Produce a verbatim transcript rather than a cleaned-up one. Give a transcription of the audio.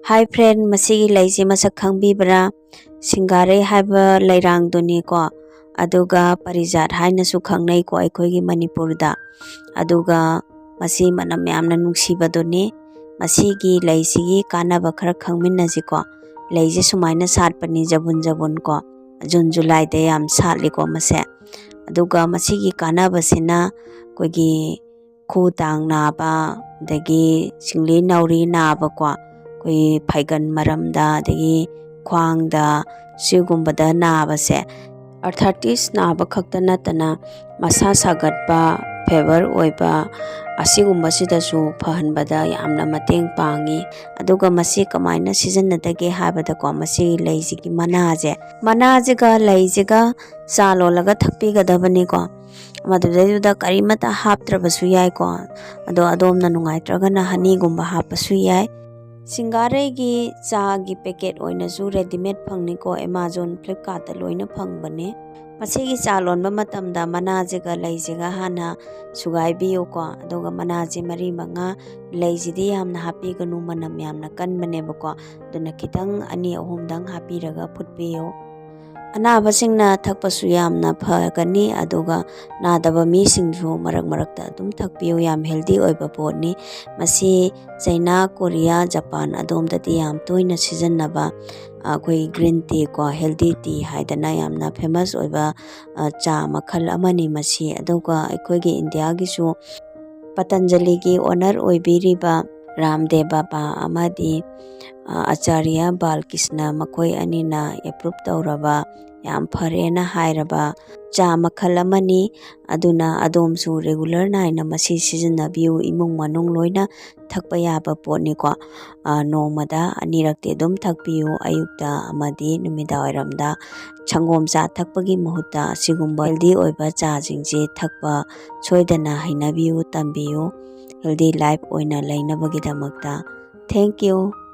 Hi friend, ꯃꯁꯤꯒꯤ ꯂꯩꯁꯤ ꯃꯁꯛ ꯈꯪꯕꯤꯕ꯭ꯔꯥ? ꯁꯤꯡꯒꯥꯔꯩ ꯍꯥꯏꯕ ꯂꯩꯔꯥꯡꯗꯨꯅꯤꯀꯣ꯫ ꯑꯗꯨꯒ ꯄꯔꯤꯖꯥꯠ ꯍꯥꯏꯅꯁꯨ ꯈꯪꯅꯩꯀꯣ ꯑꯩꯈꯣꯏꯒꯤ ꯃꯅꯤꯄꯨꯔꯗ꯫ ꯑꯗꯨꯒ ꯃꯁꯤ ꯃꯅꯝ ꯌꯥꯝꯅ ꯅꯨꯡꯁꯤꯕꯗꯨꯅꯤ꯫ ꯃꯁꯤꯒꯤ ꯂꯩꯁꯤꯒꯤ ꯀꯥꯟꯅꯕ ꯈꯔ ꯈꯪꯃꯤꯟꯅꯁꯤꯀꯣ꯫ ꯂꯩꯁꯦ ꯁꯨꯃꯥꯏꯅ ꯁꯥꯠꯄꯅꯤ, ꯖꯕꯨꯟ ꯖꯕꯨꯟ ꯀꯣ꯫ ꯖꯨꯟ ꯖꯨꯂꯥꯏꯗ ꯌꯥꯝ ꯁꯥꯠꯂꯤꯀꯣ ꯃꯁꯦ꯫ ꯑꯗꯨꯒ ꯃꯁꯤꯒꯤ ꯀꯥꯟꯅꯕꯁꯤꯅ ꯑꯩꯈꯣꯏꯒꯤ ꯈꯨ ꯇꯥꯡ ꯅꯥꯕ, ꯑꯗꯒꯤ ꯁꯤꯡꯂꯤ ꯅꯥꯎꯔꯤ ꯅꯥꯕꯀꯣ, ꯑꯩꯈꯣꯏꯒꯤ ꯐꯩꯒꯟ ꯃꯔꯝꯗ, ꯑꯗꯒꯤ ꯈ꯭ꯋꯥꯡꯗ, ꯁꯤꯒꯨꯝꯕꯗ ꯅꯥꯕꯁꯦ, ꯑꯥꯔꯊ꯭ꯔꯥꯏꯇꯤꯁ ꯅꯥꯕ ꯈꯛꯇ ꯅꯠꯇꯅ ꯃꯁꯥ ꯁꯥꯒꯠꯄ, ꯐꯦꯕꯔ ꯑꯣꯏꯕ, ꯑꯁꯤꯒꯨꯝꯕꯁꯤꯗꯁꯨ ꯐꯍꯟꯕꯗ ꯌꯥꯝꯅ ꯃꯇꯦꯡ ꯄꯥꯡꯉꯤ꯫ ꯑꯗꯨꯒ ꯃꯁꯤ ꯀꯃꯥꯏꯅ ꯁꯤꯖꯤꯟꯅꯗꯒꯦ ꯍꯥꯏꯕꯗꯀꯣ, ꯃꯁꯤꯒꯤ ꯂꯩꯁꯤꯒꯤ ꯃꯅꯥꯁꯦ, ꯃꯅꯥꯁꯤꯒ ꯂꯩꯁꯤꯒ ꯆꯥ ꯂꯣꯜꯂꯒ ꯊꯛꯄꯤꯒꯗꯕꯅꯤꯀꯣ꯫ ꯃꯗꯨꯗꯩꯗꯨꯗ ꯀꯔꯤꯃꯠꯇ ꯍꯥꯞꯇ꯭ꯔꯕꯁꯨ ꯌꯥꯏꯀꯣ꯫ ꯑꯗꯣ ꯑꯗꯣꯝꯅ ꯅꯨꯡꯉꯥꯏꯇ꯭ꯔꯒꯅ ꯍꯅꯤꯒꯨꯝꯕ ꯍꯥꯞꯄꯁꯨ ꯌꯥꯏ꯫ ꯁꯤꯡꯒꯥꯔꯩꯒꯤ ꯆꯥꯒꯤ ꯄꯦꯀꯦꯠ ꯑꯣꯏꯅꯁꯨ ꯔꯦꯗꯤꯃꯦꯗ ꯐꯪꯅꯤꯀꯣ, ꯑꯦꯃꯥꯖꯣꯟ, ꯐ꯭ꯂꯤꯞꯀꯥꯔꯠꯇ ꯂꯣꯏꯅ ꯐꯪꯕꯅꯦ꯫ ꯃꯁꯤꯒꯤ ꯆꯥ ꯂꯣꯟꯕ ꯃꯇꯝꯗ ꯃꯅꯥꯁꯤꯒ ꯂꯩꯁꯤꯒ ꯍꯥꯟꯅ ꯁꯨꯒꯥꯏꯕꯤꯌꯨꯀꯣ꯫ ꯑꯗꯨꯒ ꯃꯅꯥꯁꯤ ꯃꯔꯤ ꯃꯉꯥ, ꯂꯩꯁꯤꯗꯤ ꯌꯥꯝꯅ ꯍꯥꯞꯄꯤꯒꯅꯨ, ꯃꯅꯝ ꯌꯥꯝꯅ ꯀꯟꯕꯅꯦꯕꯀꯣ꯫ ꯑꯗꯨꯅ ꯈꯤꯇꯪ ꯑꯅꯤ ꯑꯍꯨꯝꯗꯪ ꯍꯥꯞꯄꯤꯔꯒ ꯐꯨꯠꯄꯤꯌꯨ꯫ ꯑꯅꯥꯕꯁꯤꯡꯅ ꯊꯛꯄꯁꯨ ꯌꯥꯝꯅ ꯐꯒꯅꯤ, ꯑꯗꯨꯒ ꯅꯥꯗꯕ ꯃꯤꯁꯤꯡꯁꯨ ꯃꯔꯛ ꯃꯔꯛꯇ ꯑꯗꯨꯝ ꯊꯛꯄꯤꯌꯨ, ꯌꯥꯝ ꯍꯦꯜꯗꯤ ꯑꯣꯏꯕ ꯄꯣꯠꯅꯤ꯫ ꯃꯁꯤ ꯆꯩꯅꯥ, ꯀꯣꯔꯤꯌꯥ, ꯖꯄꯥꯟ ꯑꯗꯣꯝꯗꯗꯤ ꯌꯥꯝ ꯇꯣꯏꯅ ꯁꯤꯖꯤꯟꯅꯕ, ꯑꯩꯈꯣꯏ ꯒ꯭ꯔꯤꯟ ꯇꯤ ꯀꯣ, ꯍꯦꯜꯗꯤ ꯇꯤ ꯍꯥꯏꯗꯅ ꯌꯥꯝꯅ ꯐꯦꯃꯁ ꯑꯣꯏꯕ, ꯑ, ꯆꯥ ꯃꯈꯜ ꯑꯃꯅꯤ ꯃꯁꯤ꯫ ꯑꯗꯨꯒ ꯑꯩꯈꯣꯏꯒꯤ ꯏꯟꯗꯤꯌꯥꯒꯤꯁꯨ ꯄꯇꯟꯖꯂꯤꯒꯤ ꯑꯣꯅꯔ ꯑꯣꯏꯕꯤꯔꯤꯕ ꯔꯥꯝꯗꯦꯕ ꯕꯥꯕꯥ ꯑꯃꯗꯤ, ꯑ, ꯑꯆꯥꯔꯌ ꯕꯥꯜꯀ꯭ꯔꯤꯁꯅ, ꯃꯈꯣꯏ ꯑꯅꯤꯅ ꯑꯦꯄ꯭ꯔꯨꯞ ꯇꯧꯔꯕ ꯌꯥꯝ ꯐꯔꯦꯅ ꯍꯥꯏꯔꯕ ꯆꯥ ꯃꯈꯜ ꯑꯃꯅꯤ꯫ ꯑꯗꯨꯅ ꯑꯗꯣꯝꯁꯨ ꯔꯤꯒꯨꯂꯔ ꯅꯥꯏꯅ ꯃꯁꯤ ꯁꯤꯖꯤꯟꯅꯕꯤꯌꯨ꯫ ꯏꯃꯨꯡ ꯃꯅꯨꯡ ꯂꯣꯏꯅ ꯊꯛꯄ ꯌꯥꯕ ꯄꯣꯠꯅꯤꯀꯣ꯫ ꯑ, ꯅꯣꯡꯃꯗ ꯑꯅꯤꯔꯛꯇꯤ ꯑꯗꯨꯝ ꯊꯛꯄꯤꯌꯨ, ꯑꯌꯨꯛꯇ ꯑꯃꯗꯤ ꯅꯨꯃꯤꯗꯥꯡꯋꯥꯏꯔꯝꯗ꯫ ꯁꯪꯒꯣꯝ ꯆꯥ ꯊꯛꯄꯒꯤ ꯃꯍꯨꯠꯇ ꯑꯁꯤꯒꯨꯝꯕ ꯍꯦꯜꯗꯤ ꯑꯣꯏꯕ ꯆꯥꯁꯤꯡꯁꯦ ꯊꯛꯄ ꯁꯣꯏꯗꯅ ꯍꯩꯅꯕꯤꯌꯨ, ꯇꯝꯕꯤꯌꯨ, ꯍꯦꯜꯗꯤ ꯂꯥꯏꯐ ꯑꯣꯏꯅ ꯂꯩꯅꯕꯒꯤꯗꯃꯛꯇ꯫ Thank you꯫